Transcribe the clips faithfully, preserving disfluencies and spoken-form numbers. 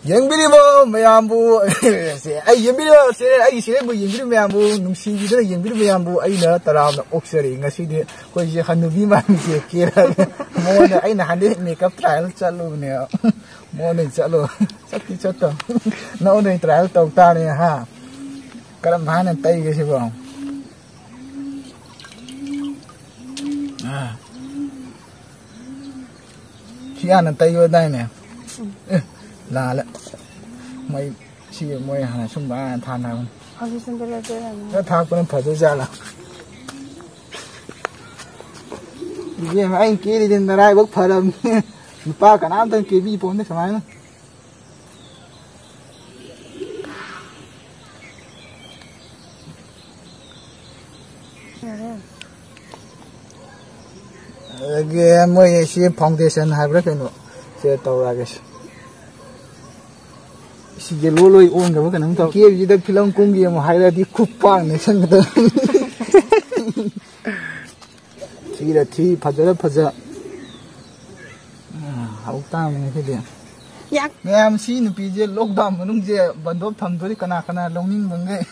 ꯌꯦꯡꯕꯤꯔꯤꯕ ꯃꯌꯥꯝꯕꯨ, ꯁꯦ, ꯑꯩ ꯌꯦꯡꯕꯤꯔꯤꯕ, ꯁꯦ, ꯑꯩꯒꯤ ꯆꯦꯅꯦꯜꯕꯨ ꯌꯦꯡꯕꯤꯔꯤꯕ ꯃꯌꯥꯝꯕꯨ, ꯅꯨꯡꯁꯤꯕꯤꯗꯨꯅ ꯌꯦꯡꯕꯤꯔꯤꯕ ꯃꯌꯥꯝꯕꯨ ꯑꯩꯅ ꯇꯔꯥꯝꯅ ꯑꯣꯛꯆꯔꯤ꯫ ꯉꯁꯤꯗꯤ ꯑꯩꯈꯣꯏꯁꯦ ꯍꯅꯨꯕꯤ ꯃꯥꯟꯕꯁꯦ ꯀꯦꯔꯒ ꯃꯉꯣꯟꯗ ꯑꯩꯅ ꯍꯟꯗꯛ ꯃꯦꯀꯞ ꯇ꯭ꯔꯥꯏꯌꯦꯜ ꯆꯠꯂꯨꯕꯅꯦꯕ꯫ ꯃꯉꯣꯟꯗ ꯑꯣꯏꯅ ꯆꯠꯂꯣ꯫ ꯆꯠꯇꯤ ꯆꯠꯇꯕ꯫ ꯅꯉꯣꯟꯗ ꯑꯣꯏꯅ ꯇ꯭ꯔꯥꯏꯌꯦꯜ ꯇꯧ ꯇꯥꯔꯦ, ꯍꯥ? ꯀꯔꯝ ꯍꯥꯏꯅ ꯇꯩꯒꯦ ꯁꯤꯕꯣ? ꯑꯥ꯫ ꯁꯤ ꯍꯥꯟꯅ ꯇꯩꯌꯣꯗꯥꯏꯅꯦ? ꯑꯦ, ꯂꯥꯜꯂꯦ꯫ ꯃꯣꯏ, ꯁꯤ ꯃꯣꯏ ꯍꯥꯟꯅ ꯁꯨꯝꯕ ꯍꯥꯟꯅ ꯊꯥꯅꯕꯅꯤ꯫ ꯐꯥꯎꯟꯗꯦꯁꯟꯗ ꯂꯩꯕ ꯑꯣꯏꯔꯝꯅꯤ꯫ ꯈꯔ ꯊꯥꯛꯄꯅ ꯐꯗꯣꯏ ꯖꯥꯠꯂꯥ? ꯏꯕꯦꯝꯃ, ꯑꯩꯅ ꯀꯦꯔꯤꯗꯤ ꯅꯔꯥꯏꯕꯛ ꯐꯔꯕꯅꯤ꯫ ꯅꯨꯄꯥ ꯀꯅꯥꯝꯇ ꯀꯦꯕꯤ ꯄꯣꯟꯗꯦ ꯁꯨꯃꯥꯏꯅ꯫ ꯑꯗꯒꯤ ꯃꯣꯏ ꯁꯤ ꯐꯥꯎꯟꯗꯦꯁꯟ ꯍꯥꯏꯕ꯭ꯔꯥ ꯀꯩꯅꯣ, ꯁꯦ ꯇꯧꯔꯛꯑꯒꯦ꯫ ꯁꯤ ꯌꯦꯜꯂꯣ ꯂꯣꯏ ꯑꯣꯟꯈ꯭ꯔꯕ ꯀꯩꯅꯣꯝ ꯇꯧ꯫ ꯀꯦꯕꯁꯤꯗ ꯐꯤꯂꯝ ꯀꯨꯝꯒꯤ ꯑꯃꯨꯛ ꯍꯥꯏꯔꯗꯤ ꯈꯨꯄꯥꯛ ꯅꯦꯠꯁꯟꯒꯗꯕ꯫ ꯊꯤꯔ ꯊꯤ, ꯐꯖꯔ ꯐꯖ꯫ ꯎꯝ, ꯍꯧ ꯇꯥꯕꯅꯤ ꯉꯁꯤꯗꯤ꯫ ꯌꯥꯛ꯫ ꯃꯌꯥꯝ, ꯁꯤ ꯅꯨꯄꯤꯁꯦ ꯂꯣꯛꯗꯥꯎꯟ ꯃꯅꯨꯡꯁꯦ ꯕꯟꯗꯣꯞ ꯊꯝꯗꯣꯔꯤ, ꯀꯅꯥ ꯀꯅꯥ ꯂꯧꯅꯤꯡꯕꯈꯩ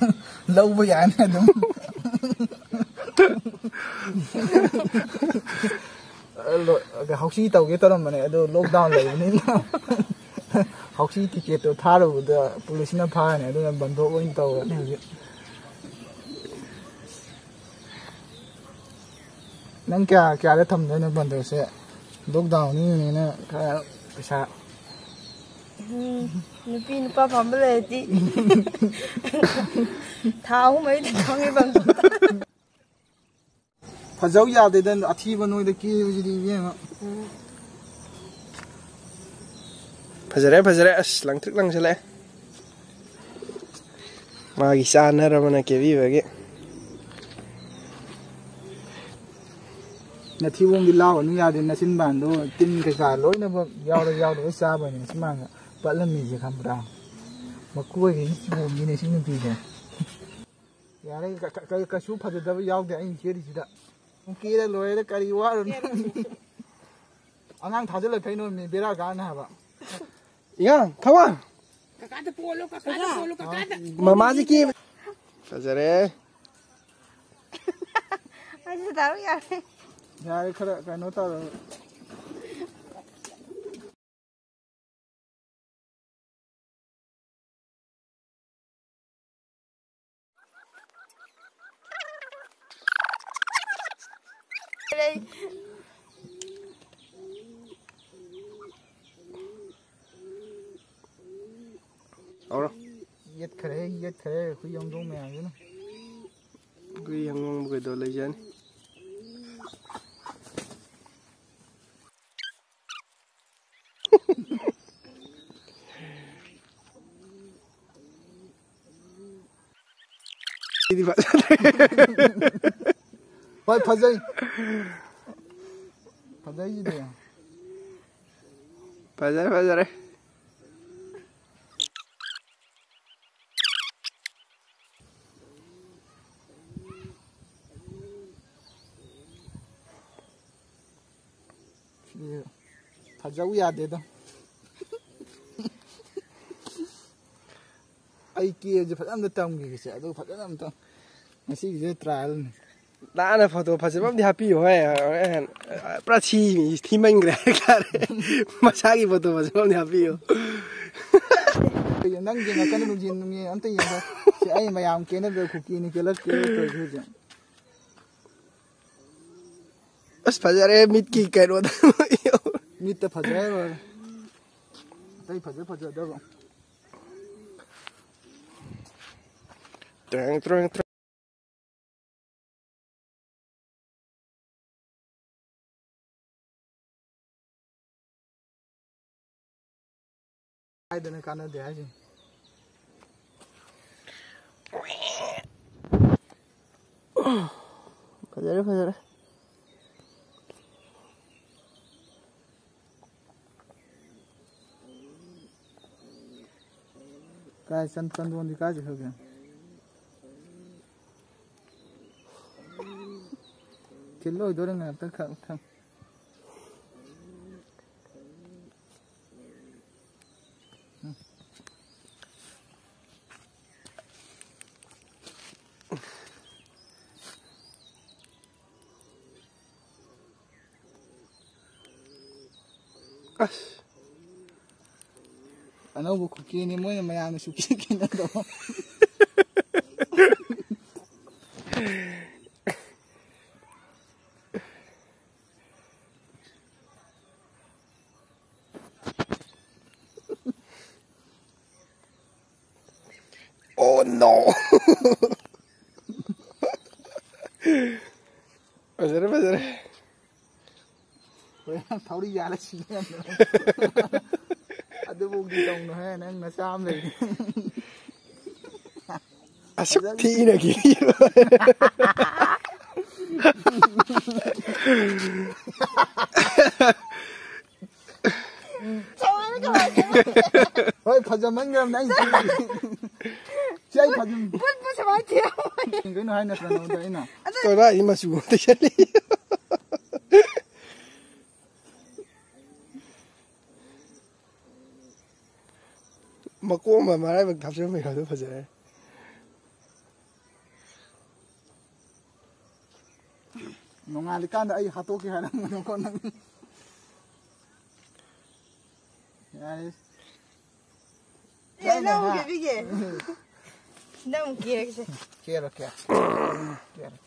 ꯂꯧꯕ ꯌꯥꯅꯤ ꯑꯗꯨꯝ꯫ ꯂꯣ-, ꯍꯧꯁꯤ ꯇꯧꯒꯦ ꯇꯧꯔꯝꯕꯅꯦ, ꯑꯗꯣ ꯂꯣꯛꯗꯥꯎꯟ ꯂꯩꯕꯅꯤꯅ ꯍꯧꯁꯤ ꯇꯤꯀꯦꯠꯇꯣ ꯊꯥꯔꯨꯕꯗ ꯄꯨꯂꯤꯁꯅ ꯐꯥꯔꯅꯤ, ꯑꯗꯨꯅ ꯕꯟꯗꯣꯞ ꯑꯣꯏꯅ ꯇꯧꯔꯅꯤ ꯍꯧꯖꯤꯛ꯫ ꯅꯪ ꯀꯌꯥ, ꯀꯌꯥꯗ ꯊꯝꯗꯣꯏꯅꯣ ꯕꯟꯗꯣꯞꯁꯦ? ꯂꯣꯛꯗꯥꯎꯟꯅꯤꯅ ꯈꯔ ꯄꯩꯁꯥ ꯎꯝ, ꯅꯨꯄꯤ ꯅꯨꯄꯥ ꯄꯥꯝꯕ ꯂꯩꯔꯗꯤ ꯊꯥ ꯑꯍꯨꯝ ꯃꯔꯤꯗ ꯈꯪꯉꯦ ꯕꯟꯗꯣꯞ꯫ ꯐꯖꯧ ꯌꯥꯗꯦꯗ, ꯑꯊꯤꯕ ꯅꯣꯏꯗ ꯀꯦꯕꯁꯤꯗꯤ ꯏꯕꯦꯝꯃ꯫ ꯐꯖꯔꯦ, ꯐꯖꯔꯦ꯫ ꯑꯁ, ꯂꯪꯇ꯭ꯔꯤꯛ ꯂꯪꯁꯤꯜꯂꯛꯑꯦ꯫ ꯃꯥꯒꯤ ꯆꯥꯅꯔꯕꯅ ꯀꯦꯕꯤꯕꯒꯤ꯫ ꯅꯊꯤꯕꯣꯡꯗꯤ ꯂꯥꯎꯔꯅꯨ ꯌꯥꯗꯦ, ꯅꯆꯤꯟꯕꯥꯟꯗꯣ ꯇꯤꯟ ꯀꯩꯀꯥ ꯂꯣꯏꯅꯃꯛ ꯌꯥꯎꯔ ꯌꯥꯎꯔ ꯂꯣꯏ ꯆꯥꯕꯅꯦ ꯅꯆꯤꯟꯕꯥꯟꯒ ꯄꯠꯂꯝꯃꯤꯁꯦ ꯈꯪꯕ꯭ꯔꯥ? ꯃꯀꯣꯏꯒꯤ ꯆꯣꯡꯉꯤꯅꯦ ꯁꯤ ꯅꯨꯄꯤꯁꯦ꯫ ꯌꯥꯔꯦ, ꯀ-, ꯀ-, ꯀꯩꯁꯨ ꯐꯖꯗꯕ ꯌꯥꯎꯗꯦ ꯑꯩꯅ ꯀꯦꯔꯤꯁꯤꯗ꯫ ꯀꯦꯔ ꯂꯣꯏꯔꯦ, ꯀꯔꯤ ꯋꯥꯔꯨꯅꯤ? ꯑꯉꯥꯡ ꯊꯥꯖꯤꯜꯂꯛ ꯀꯩꯅꯣ ꯃꯤ ꯕꯦꯔꯥ ꯀꯥꯅꯤ ꯍꯥꯏꯕ꯫ ꯏꯉꯥ, come on. ꯀꯀꯥꯗ ꯄꯣꯜꯂꯣ, ꯀꯀꯥꯗ ꯄꯣꯜꯂꯣ, ꯀꯀꯥꯗ꯫ ꯃꯃꯥꯁꯦ ꯀꯦ꯫ ꯐꯖꯔꯦ꯫ ꯑꯩꯁꯨ ꯗꯥꯎ ꯌꯥꯔꯦ꯫ ꯌꯥꯔꯦ, ꯈꯔ ꯀꯩꯅꯣ ꯇꯧꯔꯒ꯫ ꯌꯦꯠꯈ꯭ꯔꯦ, ꯌꯦꯠꯈ꯭ꯔꯦ, ꯑꯩꯈꯣꯏ ꯌꯣꯡꯗꯣꯡ ꯃꯌꯥꯝꯁꯤꯅ꯫ ꯑꯩꯈꯣꯏ ꯌꯣꯡꯗꯣꯡꯕꯨ ꯀꯩꯗꯧ ꯂꯩꯖꯅꯤ? ꯁꯤꯗꯤ ꯐꯖꯗ꯭ꯔꯦ꯫ ꯍꯣꯏ, ꯐꯖꯩ꯫ ꯐꯖꯩꯁꯤꯗꯤ꯫ ꯐꯖꯔꯦ, ꯐꯖꯔꯦ꯫ ꯁꯤ ꯐꯖꯧ ꯌꯥꯗꯦꯗ꯫ ꯑꯩ ꯀꯦꯕꯁꯦ ꯐꯖꯅ ꯑꯝꯇ ꯇꯝꯈꯤꯒꯦꯁꯦ, ꯑꯗꯨꯒ ꯐꯖꯅ ꯑꯝꯇ ꯉꯁꯤꯒꯤꯁꯦ trial ꯅꯤ꯫ ꯅꯥꯟꯅ photo ꯐꯖꯕ ꯑꯃꯗꯤ ꯍꯥꯞꯄꯤꯌꯨ ꯍꯣꯏ꯫ ꯍꯣꯔꯦꯟ ꯄꯨꯔꯥ ꯊꯤ, ꯊꯤꯃꯟꯈ꯭ꯔꯦ ꯍꯥꯏꯇꯥꯔꯦ꯫ ꯃꯁꯥꯒꯤ photo ꯐꯖꯕ ꯑꯃꯗꯤ ꯍꯥꯞꯄꯤꯌꯨ꯫ ꯅꯪ ꯌꯦꯡꯉꯛꯀꯅꯨ, ꯅꯨꯡꯖꯦꯟ ꯅꯨꯡꯖꯦꯟ ꯑꯝꯇ ꯌꯦꯡꯉꯣ꯫ ꯁꯤ ꯑꯩ ꯃꯌꯥꯝ ꯀꯦꯅꯕꯗ ꯀꯨꯀꯤꯅꯤ ꯀꯦꯂꯛ ꯀꯦꯂꯛ ꯇꯧꯔꯤꯁꯦ ꯍꯧꯖꯤꯛ꯫ ꯑꯁ, ꯐꯖꯔꯦ ꯃꯤꯠꯀꯤ ꯀꯩꯅꯣꯗ꯫ ꯃꯤꯠꯇ ꯐꯖꯔꯦ ꯂꯣꯏꯔꯦ꯫ ꯑꯇꯩ ꯐꯖ ꯐꯖꯗꯕ꯫ ꯇ꯭ꯔꯦꯡ, ꯇ꯭ꯔꯦꯡ, ꯇ꯭ꯔꯦꯡ꯫ ꯍꯥꯏꯗꯅ ꯀꯥꯟꯅꯗꯦ ꯍꯥꯏꯁꯦ꯫ ꯐꯖꯔꯦ, ꯐꯖꯔꯦ꯫ ꯀꯥꯏ ꯆꯟ-, ꯆꯟꯗꯣꯟꯗꯤ ꯀꯥꯏ ꯆꯠꯈ꯭ꯔꯒꯦ? ꯊꯤꯜ ꯂꯣꯏꯗꯣꯔꯦ ꯉꯥꯏꯍꯥꯛꯇꯪ ꯈꯛ ꯊꯝ-꯫ ꯑꯁ꯫ ꯑꯅꯧꯕ ꯈꯨꯀꯦꯅꯦ, ꯃꯣꯏꯅ ꯃꯌꯥꯝꯅ ꯁꯨꯛꯀꯦ ꯀꯦꯅꯗꯕ꯫ Oh no! ꯐꯖꯔꯦ, ꯐꯖꯔꯦ꯫ ꯍꯣꯔꯦꯟ ꯊꯧꯔꯤ ꯌꯥꯜꯂ ꯁꯤ ꯂꯩꯔꯝꯗꯅ꯫ ꯑꯗꯨꯐꯥꯎꯗꯤ ꯇꯧꯅꯨꯍꯦ, ꯅꯪ ꯅꯆꯥ ꯑꯃ ꯂꯩꯔꯤ꯫ ꯑꯁꯨꯛ ꯊꯤꯅ ꯀꯤꯔꯤꯕ꯫ ꯍꯣꯏ, ꯐꯖꯃꯟꯈ꯭ꯔꯕꯅꯦ ꯑꯩ ꯁꯤ꯫ ꯁꯤ ꯑꯩ ꯐꯖ- ꯕꯨꯠꯄꯨ ꯁꯨꯃꯥꯏꯅ ꯊꯤꯔꯝꯃꯣꯏ꯫ ꯀꯩꯅꯣ ꯍꯥꯏ ꯅꯠꯇ꯭ꯔꯣ ꯅꯉꯣꯟꯗ ꯑꯩꯅ? ꯑꯗꯨ ꯀꯔꯥꯏ ꯃꯆꯨ ꯑꯃ ꯇꯩꯁꯜꯂꯤ? ꯃꯀꯣꯛ ꯑꯃ ꯃꯔꯥꯏꯕꯛ ꯊꯥꯞꯆꯟꯕꯩ ꯈꯔ ꯐꯖꯔꯦ꯫ ꯅꯣꯡꯉꯥꯜꯂꯤꯀꯥꯟꯗ ꯑꯩ ꯍꯥꯠꯇꯣꯛꯀꯦ ꯍꯥꯏꯔꯝꯕꯅꯤꯀꯣ ꯅꯪ꯫ ꯌꯥꯔꯦ꯫ ꯑꯦ, ꯅꯪ ꯑꯃꯨꯛ ꯀꯦꯕꯤꯒꯦ꯫ ꯅꯪ ꯑꯃꯨꯛ ꯀꯦꯔꯒꯦꯁꯦ꯫ ꯀꯦꯔꯣ, ꯀꯦꯔꯣ꯫ ꯀꯦꯔꯣ꯫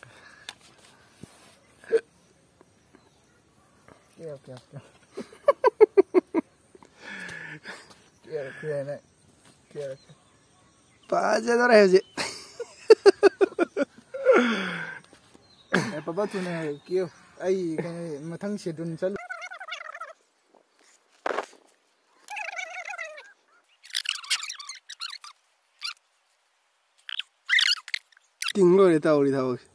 ꯀꯦꯔꯣ, ꯀꯦꯔꯣ, ꯀꯦꯔꯣ꯫ ꯀꯦꯔꯣ, ꯀꯦꯔꯣ, ꯅꯪ꯫ ꯀꯦꯔꯣ, ꯀꯦꯔꯣ꯫ ꯐꯖꯗꯧꯔꯦ ꯍꯧꯖꯤꯛ꯫ ꯑꯦ, ꯄꯥꯄꯥ, ꯊꯨꯅ ꯀꯦꯌꯨ꯫ ꯑꯩ ꯀꯩꯅꯣ, ꯃꯊꯪ schedule ꯆꯠꯂꯨ꯫ ꯇꯤꯡ ꯂꯣꯏꯔꯦ ꯇꯧꯔꯤ ꯊꯕꯛꯁꯦ꯫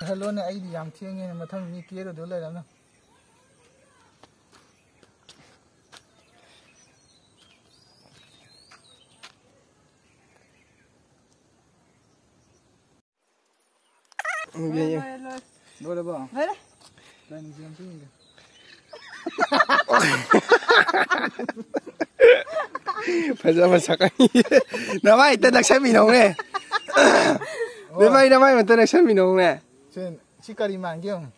ꯍꯜꯂꯣꯅꯦ, ꯑꯩꯗꯤ ꯌꯥꯝ ꯊꯦꯡꯉꯦꯅꯦ, ꯃꯊꯪ ꯃꯤ ꯀꯦꯔꯨꯗꯧ ꯂꯩꯔꯝꯅ꯫ ꯂꯣꯏꯔꯦ, ꯂꯣꯏꯔꯦ, ꯂꯣꯏꯔꯦ꯫ ꯂꯣꯏꯔꯕꯣ? ꯂꯣꯏꯔꯦ꯫ ꯅꯪꯁꯦ ꯑꯝꯇ ꯌꯦꯡꯒꯦ꯫ ꯐꯖꯕ ꯁꯛꯀꯅꯤ꯫ ꯅꯃꯥꯏ ꯍꯦꯛꯇ ꯅꯛꯁꯟꯃꯤꯟꯅꯧꯅꯦ꯫ ꯅꯃꯥꯏ, ꯅꯃꯥꯏ ꯑꯝꯇ ꯅꯛꯁꯟꯃꯤꯟꯅꯧꯅꯦ꯫ ꯁꯤ, ꯁꯤ ꯀꯔꯤ ꯃꯥꯟꯒꯦ ꯌꯦꯡꯉꯨ꯫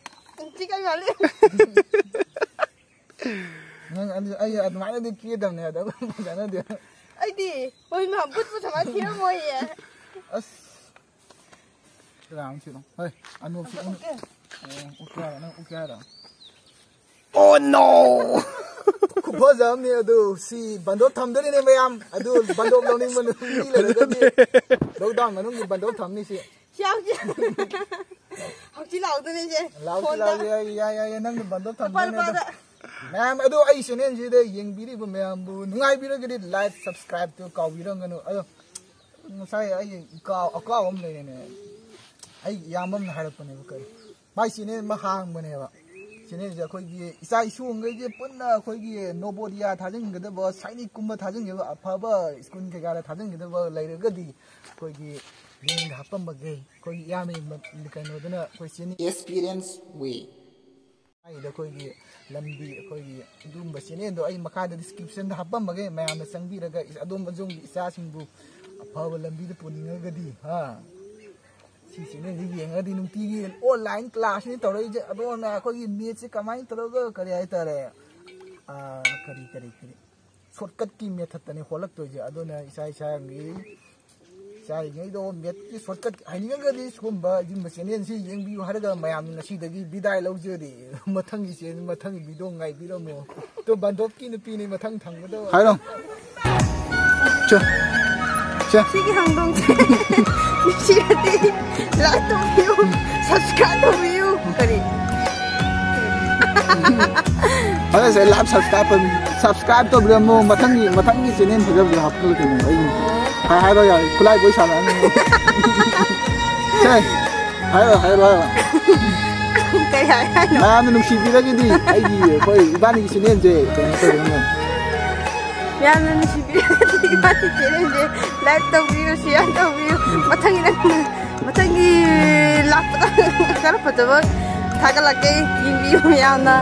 ꯁꯤ ꯀꯔꯤ ꯃꯥꯜꯂꯤ? ꯅꯪ ꯑꯗꯨ, ꯑꯩ ꯑꯗꯨꯃꯥꯏꯅꯗꯤ ꯀꯦꯗꯕꯅꯦ, ꯑꯗꯣ ꯐꯖꯅꯗꯤ꯫ ꯑꯩꯗꯤ ꯍꯣꯏ ꯃꯥ ꯕꯨꯠꯄꯨ ꯁꯨꯃꯥꯏꯅ ꯊꯤꯔꯝꯃꯣꯏꯌꯦ꯫ ꯑꯁ꯫ ꯀꯅꯥ ꯑꯃꯨꯛ ꯁꯤꯠꯂꯣ? ꯍꯣꯏ, ꯑꯅꯣꯞꯁꯤ ꯑꯃꯨꯛ-, ꯑꯣ, ꯎꯞꯀꯦ ꯍꯥꯏꯔꯣ? ꯅꯪ ꯎꯞꯀꯦ ꯍꯥꯏꯔꯣ? Oh no! ꯈꯨꯐꯖ ꯑꯃꯅꯤ ꯑꯗꯨ꯫ ꯁꯤ ꯕꯟꯗꯣꯞ ꯊꯝꯗꯣꯔꯤꯅꯦ ꯃꯌꯥꯝ꯫ ꯑꯗꯨ ꯕꯟꯗꯣꯞ ꯂꯧꯅꯤꯡꯕ ꯅꯨ-, ꯃꯤ ꯂꯩꯔꯒꯗꯤ lockdown ꯃꯅꯨꯡꯒꯤ ꯕꯟꯗꯣꯞ ꯊꯝꯅꯤ ꯁꯤ꯫ ꯁꯤ ꯍꯧꯖꯤꯛ, ꯍꯧꯖꯤꯛ ꯂꯥꯎꯗꯣꯏꯅꯦ ꯁꯦ꯫ ꯂꯥꯎꯁꯤ, ꯐꯣꯟꯗ꯫ ꯂꯥꯎꯁꯤ, ꯌꯥꯏ, ꯌꯥꯏ, ꯌꯥꯏ, ꯌꯥꯏ, ꯅꯪꯒꯤ ꯕꯟꯗꯣꯞ ꯂꯨꯄꯥ ꯊꯝꯗꯣꯏꯅꯦ ꯑꯗꯣ꯫ ꯂꯨꯄꯥꯗ꯫ ꯃꯌꯥꯝ ꯑꯗꯨ ꯑꯩ channelꯁꯤꯗ ꯌꯦꯡꯕꯤꯔꯤꯕ ꯃꯌꯥꯝꯕꯨ ꯅꯨꯡꯉꯥꯏꯕꯤꯔꯒꯗꯤ like, subscribeꯇꯨ ꯀꯥꯎꯕꯤꯔꯝꯒꯅꯨ꯫ ꯑꯗꯣ ꯉꯁꯥꯏ ꯑꯩ ꯀꯥꯎ-, ꯑꯀꯥꯎ ꯑꯃ ꯂꯩꯔꯦꯅꯦ꯫ ꯑꯩ ꯏꯌꯥꯝꯕ ꯑꯃꯅ ꯍꯥꯏꯔꯛꯄꯅꯦꯕ ꯀꯔꯤ꯫ ꯃꯥꯏ channel ꯑꯃ ꯍꯥꯡꯕꯅꯦꯕ꯫ Channelꯁꯦ ꯑꯩꯈꯣꯏꯒꯤ ꯏꯆꯥ ꯏꯁꯨꯉꯩꯁꯦ ꯄꯨꯟꯅ ꯑꯩꯈꯣꯏꯒꯤ ꯅꯣꯕꯣꯗꯤꯌꯥ ꯊꯥꯖꯤꯟꯒꯗꯕ, ꯁꯥꯏꯅꯤꯛꯀꯨꯝꯕ ꯊꯥꯖꯤꯟꯒꯗꯕ, ꯑꯐꯕ school ꯀꯩꯀꯥꯗ ꯊꯥꯖꯤꯟꯒꯗꯕ ꯂꯩꯔꯒꯗꯤ ꯑꯩꯈꯣꯏꯒꯤ linkꯗ ꯍꯥꯞꯄꯝꯃꯒꯦ꯫ ꯑꯩꯈꯣꯏꯒꯤ ꯏꯌꯥꯝꯕꯒꯤ ꯃ-, ꯀꯩꯅꯣꯗꯨꯅ ꯑꯩꯈꯣꯏ channel Experience Way꯫ ꯍꯥꯏꯗ ꯑꯩꯈꯣꯏꯒꯤ ꯂꯝꯕꯤ, ꯑꯩꯈꯣꯏꯒꯤ ꯑꯗꯨꯒꯨꯝꯕ channelꯗꯣ ꯑꯩ ꯃꯈꯥꯗ descriptionꯗ ꯍꯥꯞꯄꯝꯃꯒꯦ, ꯃꯌꯥꯝꯅ ꯆꯪꯕꯤꯔꯒ ꯏꯁ-, ꯑꯗꯣꯝ ꯑꯗꯣꯝꯒꯤ ꯏꯆꯥꯁꯤꯡꯕꯨ ꯑꯐꯕ ꯂꯝꯕꯤꯗ ꯄꯨꯅꯤꯡꯉꯒꯗꯤ, ꯍꯥ? ꯁꯤ channelꯁꯤ ꯌꯦꯡꯉꯒꯗꯤ ꯅꯨꯡꯇꯤꯒꯤ online classꯅꯤ ꯇꯧꯔꯛꯏꯁꯦ꯫ ꯑꯗꯨꯅ ꯑꯩꯈꯣꯏꯒꯤ mathsꯁꯦ ꯀꯃꯥꯏꯅ ꯇꯧꯔꯒ ꯀꯔꯤ ꯍꯥꯏꯇꯥꯔꯦ, ꯑꯥ, ꯀꯔꯤ, ꯀꯔꯤ, ꯀꯔꯤ, shortcutꯀꯤ methodꯇꯅꯤ ꯍꯣꯜꯂꯛꯇꯣꯏꯁꯦ꯫ ꯑꯗꯨꯅ ꯏꯁꯥ ꯏꯁꯥꯒꯤ ꯏꯆꯥꯔꯤꯉꯩꯗꯣ mathsꯀꯤ shortcut ꯍꯩꯅꯤꯡꯉꯒꯗꯤ ꯁꯤꯒꯨꯝꯕ, ꯁꯤꯒꯨꯝꯕ channelꯁꯤ ꯌꯦꯡꯕꯤꯌꯨ ꯍꯥꯏꯔꯒ ꯃꯌꯥꯝꯅ ꯉꯁꯤꯗꯒꯤ ꯕꯤꯗꯥꯏ ꯂꯧꯖꯔꯤ꯫ ꯃꯊꯪꯒꯤ channel, ꯃꯊꯪꯒꯤ video ꯉꯥꯏꯕꯤꯔꯝꯃꯣ꯫ ꯇꯣ ꯕꯟꯗꯣꯞꯀꯤ ꯅꯨꯄꯤꯅꯤ ꯃꯊꯪ ꯊꯪꯕꯗ꯫ ꯍꯥꯏꯔꯣ꯫ ꯆꯣ꯫ ꯆꯣ꯫ ꯁꯤꯒꯤ ꯍꯪꯗꯣꯡꯁꯦ ꯅꯨꯡꯁꯤꯔꯗꯤ like ꯇꯧꯕꯤꯌꯨ, subscribe ꯇꯧꯕꯤꯌꯨ꯫ ꯀꯔꯤ? ꯐꯔꯦꯁꯦ, like, subscribe ꯇꯧꯕꯤ-, subscribe ꯇꯧꯕꯤꯔꯝꯃꯣ꯫ ꯃꯊꯪꯒꯤ, ꯃꯊꯪꯒꯤ channel ꯐꯖꯕꯗ ꯍꯥꯞꯀꯠꯂꯛꯀꯅꯤ ꯑꯩ꯫ ꯍꯥꯏ-, ꯍꯥꯏꯔꯣ ꯌꯥꯔꯦ꯫ ꯈꯨꯠꯂꯥꯏ ꯕꯣꯏ ꯁꯥꯟꯅꯔꯅꯤ꯫ ꯁꯦ, ꯍꯥꯏꯔꯣ, ꯍꯥꯏꯔꯣ, ꯍꯥꯏꯔꯣ꯫ ꯀꯩ ꯍꯥꯏ ꯍꯥꯏꯅꯣ? ꯃꯌꯥꯝꯅ ꯅꯨꯡꯁꯤꯕꯤꯔꯒꯗꯤ ꯑꯩꯒꯤ, ꯑꯩꯈꯣꯏ ꯏꯕꯥꯅꯤꯒꯤ channelꯁꯦ ꯀꯩꯅꯣ ꯇꯧꯕꯤꯔꯝꯃꯣ꯫ ꯃꯌꯥꯝꯅ ꯅꯨꯡꯁꯤꯕꯤꯔꯒꯗꯤ ꯏꯕꯥꯅꯤ channelꯁꯦ like ꯇꯧꯕꯤꯌꯨ, share ꯇꯧꯕꯤꯌꯨ꯫ ꯃꯊꯪꯒꯤ ꯅꯪ, ꯃꯊꯪꯒꯤ ꯂꯥꯛꯄꯗ ꯈꯔ ꯐꯖꯕ ꯊꯥꯒꯠꯂꯛꯀꯦ, ꯌꯦꯡꯕꯤꯌꯨ ꯃꯌꯥꯝꯅ꯫